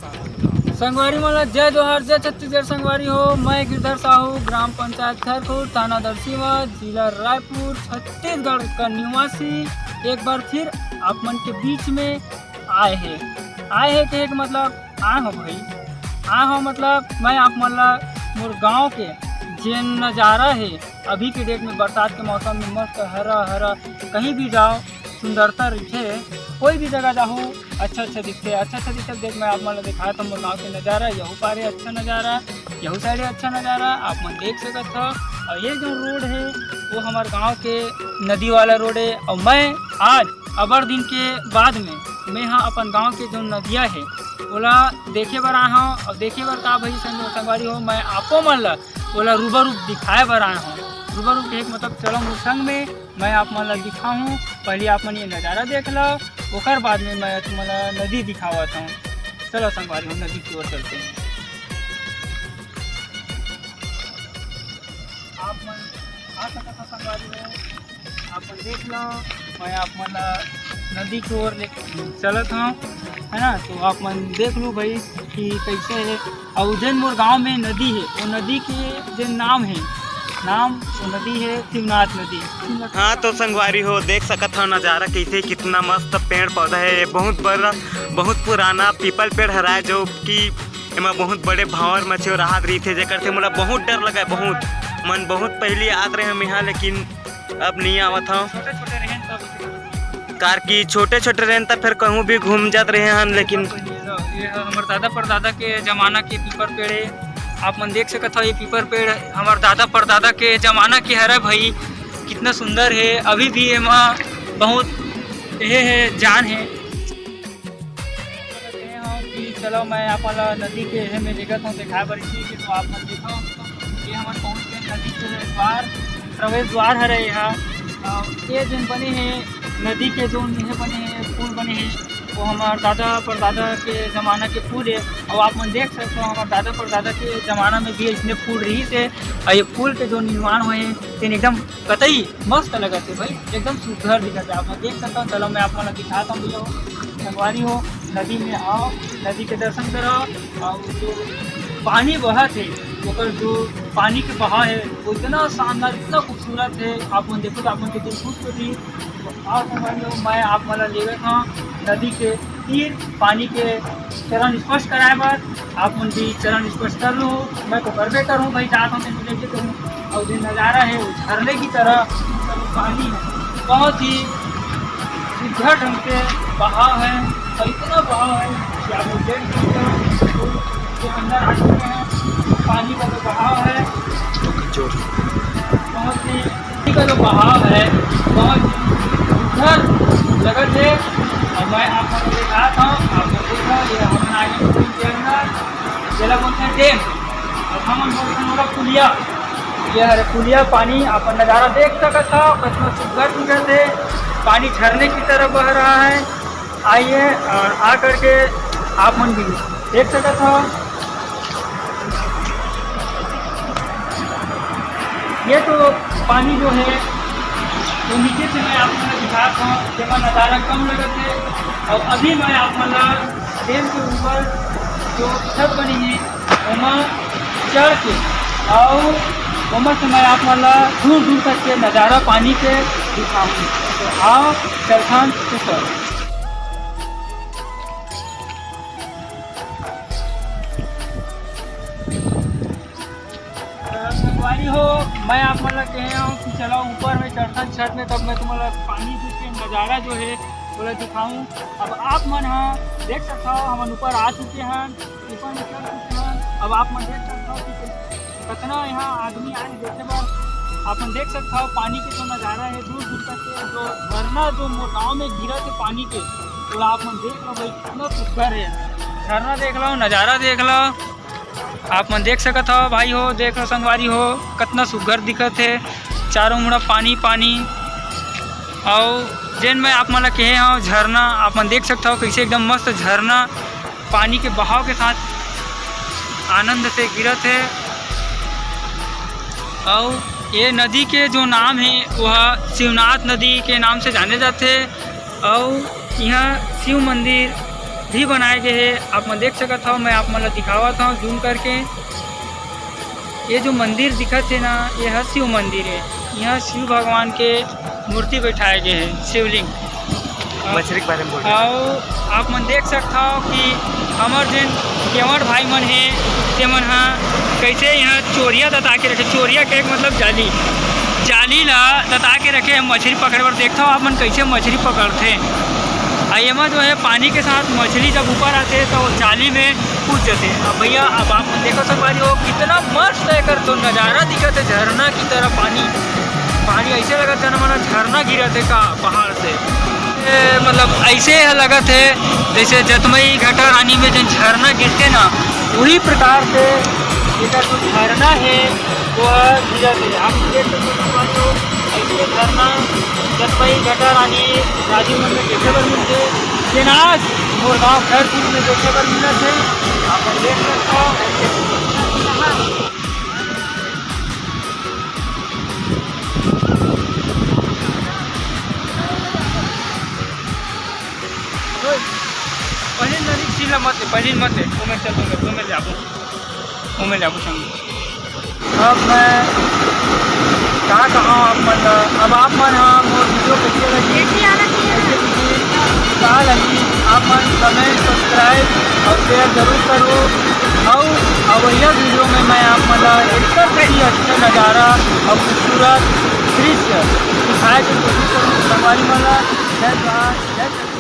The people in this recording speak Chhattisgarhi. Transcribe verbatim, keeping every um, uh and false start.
संगवारी मन ला जय जोहार, जय छत्तीसगढ़। संगवारी हो, मैं गिरधर साहू, ग्राम पंचायत खरखुट, थाना दरसिवा, जिला रायपुर, छत्तीसगढ़ का निवासी। एक बार फिर आप मन के बीच में आए हे। आए हे कहे के मतलब आए हो भाई, आए हो मतलब मैं आप मन ला मोर गांव के जेन नजारा हे, अभी के डेट में बरसात के मौसम में मस्त हरा हरा, कहीं भी जाओ सुंदरता रहिथे। कोई भी जगह जाहू अच्छा अच्छा दिखथे, अच्छा अच्छा दिखथे। देख मैं आप मन ला दिखात हंव मोर गांव के नजारा, यहू पारे अच्छा नजारा, यहू साइड अच्छा नजारा आप मन देख सकत हो। और ये जो रोड है वो हमार गांव के नदी वाला रोड है। और मैं आज अबर दिन के बाद में मैं हा अपन गांव के जो नदिया है ओला देखे बर आए हंव। और देखे बर का भाई संग-, संगवारी हो, मैं आपो मन ला ओला रूबरू दिखाए बर आए हंव। रूबरू के एक मतलब चलो मोर संग में, मैं आप मन ला दिखाहूँ। पहले आप मन ये नजारा देख लो, ओकर बाद में मैं तुमन ला नदी दिखावत हूँ। चलो संगवारी हो, नदी की ओर चलते हैं। आप मन आ सकत हो संगवारी हो, आप मन देख लो, मैं आप मन ला नदी की ओर ले चलत हूँ, है ना। तो आप मन देख लो भाई कि कैसे है। और जेन मोर गांव में नदी है, वो नदी के जेन नाम है, नाम वो नदी है शिवनाथ नदी। हाँ, तो संगवारी हो, देख सकत हो नजारा कैसे, कितना मस्त पेड़ पौधा है। ये बहुत बड़ा, बहुत पुराना पीपल पेड़ हराय, जो कि एमा बहुत बड़े भांवर मछली राहत रहिथे, जेकर से मोला बहुत डर लगा, बहुत मन बहुत पहली आत रहे हम यहाँ, लेकिन अब नहीं आवत हव। छोटे छोटे रहेन तब। कार की छोटे छोटे रहेन तब फिर कहूँ भी घूम जात रहे हन, लेकिन ये ह हमर दादा परदादा के जमाना के पीपर पेड़ हे। आप मन देख सकत हव, ये पीपर पेड़ हमर दादा परदादा के जमाना के हरे भाई। कितना सुंदर हे, अभी भी एमा बहुत ये हे, जान हे। कि चलो मैं आप ला नदी के एहे में लेगत हूँ दिखाए बर इसी के। तो आप मन देखो, ये हमन पहुँच गए नदी के द्वार, प्रवेश द्वार हरे यहाँ। अ, ये जोन बने हे नदी के, जोन ये बने हे पुल बने हे, वो हमार दादा परदादा के जमाना के पुल है। और आप मन देख सकते हो हमार दादा परदादा के जमाना में भी इसने पुल रही थे। और ये पुल के जो निर्माण हुए हैं तेन एकदम कतई मस्त लगत हे भाई, एकदम सुघर दिखत हे। आप मन देख सकत हो, चलो मैं आप मन ला दिखात हूँ भैया हो, संगवारी हो, नदी में आओ, नदी के दर्शन करो। और जो पानी बहत हे, ओकर जो पानी के बहाव हे, वो इतना शानदार, इतना खूबसूरत हे। आप मन देखो तो आप मन के दिल खुश होही। तो आओ संगवारी हो, मैं आप मन ला लेगत हूँ नदी के तीर पानी के चरण स्पर्श कराए बर। आप मन भी चरण स्पर्श कर लो, मैं तो करबे करूँ भाई, जात हूँ तो लेके करूँ। और जो नज़ारा है वो झरने की तरह, तो पानी है बहुत ही सुघर ढंग से बहाव है। और इतना बहाव है कि आप लोग देख सकते हो, तो अंदर आ चुके हैं। पानी का जो बहाव है बहुत ही, पानी का जो बहाव है बहुत ही सुघर लगत है। और मैं आप लोगों को दिखाता हूँ, आप लोग देख रहे हो, ये हमन आगे पुल के अंदर, जेला बोलते हैं डैम, और हमन बोलते हैं ओला पुलिया। ये हरे पुलिया, पानी अपन नज़ारा देख सकत हो, कितना सुंदर दिखत है, पानी झरने की तरह बह रहा है। आइए और आ करके आप मन भी देख सकत हो। ये तो पानी जो है, तो नीचे से मैं आप मन ला दिखात हूँ, जेमा नज़ारा कम लगत है। और अभी मैं आप मन ला डैम के ऊपर जो छत बनी है, ओमा चढ़ के, और ओमा से मैं आप मन ला दूर दूर तक के नज़ारा पानी के दिखाऊँ। तो आओ, चलथन ऊपर। संगवारी हो, मैं आप मन ला कहे हूँ कि चलो ऊपर में चढ़थन छत में, तब मैं तुमन ला पानी के नज़ारा जो है ओला दिखाऊँ। अब आप मन हा देख सकत हो, हमन ऊपर आ चुके हन, ऊपर में चढ़ चुके हन। अब आप मन देख सकत हो कि कतना यहाँ आदमी आए देखे बर। आप मन देख सकत हो पानी के जो नज़ारा है दूर दूर तक के, जो झरना जो मोर गाँव में गिरत हे पानी के, तो आप मन देख लो भाई, कितना सुंदर है झरना। देख लो, नज़ारा देख लो। आप मन देख सकत हो भाई हो, देख लो संगवारी हो, कितना सुघर दिखत हे, चारों मुड़ा पानी पानी। अउ जेन मैं आप मन ला कहे हव झरना, आप मन देख सकत हो कैसे एकदम मस्त झरना पानी के बहाव के साथ आनंद से गिरत हे। अउ ये नदी के जो नाम हे वह शिवनाथ नदी के नाम से जाने जाथे। अउ इहाँ शिव मंदिर भी बनाए गए हे। आप मन देख सकत हव, मैं आप मन ला दिखावत हव जूम करके। ये जो मंदिर दिखत हे ना, ये ह शिव मंदिर हे। यहाँ शिव भगवान के मूर्ति बैठाए गए हे, शिवलिंग। मछरी के बारे में बोल रहे हैं। अउ आप मन देख सकत हव कि हमर जेन केवट भाई मन हे, तेमन ह कइसे यहाँ चोरिया दता के रखे। चोरिया के एक मतलब जाली, जाली ला दता के रखे हे मछरी पकड़े बर। देखत हव आप मन कइसे मछरी पकड़थे। आ एमा जो है पानी के साथ मछली जब ऊपर आथे तो जाली में कूद जाथे। अब भैया, अब आप मन देखो संगवारी हो, कितना मस्त एकर तो नज़ारा दिखत हे, झरना की तरह पानी, पानी ऐसे लगत हे मानो झरना गिरत हे का पहाड़ से। ए, मतलब ऐसे ह लगत हे जैसे जतमई घटा रानी में जन झरना गिरथे ना, वही प्रकार से एकर जो झरना हे वो ह गिरत हे। आप देख सकते हो संगवारी हो, ऐसे झरना जतमई घटा रानी राजिम मन में देखे बर मिलथे, जेन आज मोर गांव खैरपुर में देखे बर मिलत हे। आप मन देख सकत हव। पहली नदी सीला मत ले, पहली मत ले, ओमे चल, ओमे, ओमे ले आबो, ओमे ले आबो संग। अब मैं का कहूँ आप मन ला, अब आप मन ह मोर वीडियो कइसे लगी, कइसे लगी, का लगी, आप मन कमेंट, सब्सक्राइब अउ शेयर जरूर करो। अउ अवइया वीडियो में मैं आप मन ला एकर से भी अच्छा नज़ारा अउ खूबसूरत दृश्य दिखाए के कोशिश करूँ संगवारी मन ला। जय जोहार, जय छत्तीसगढ़।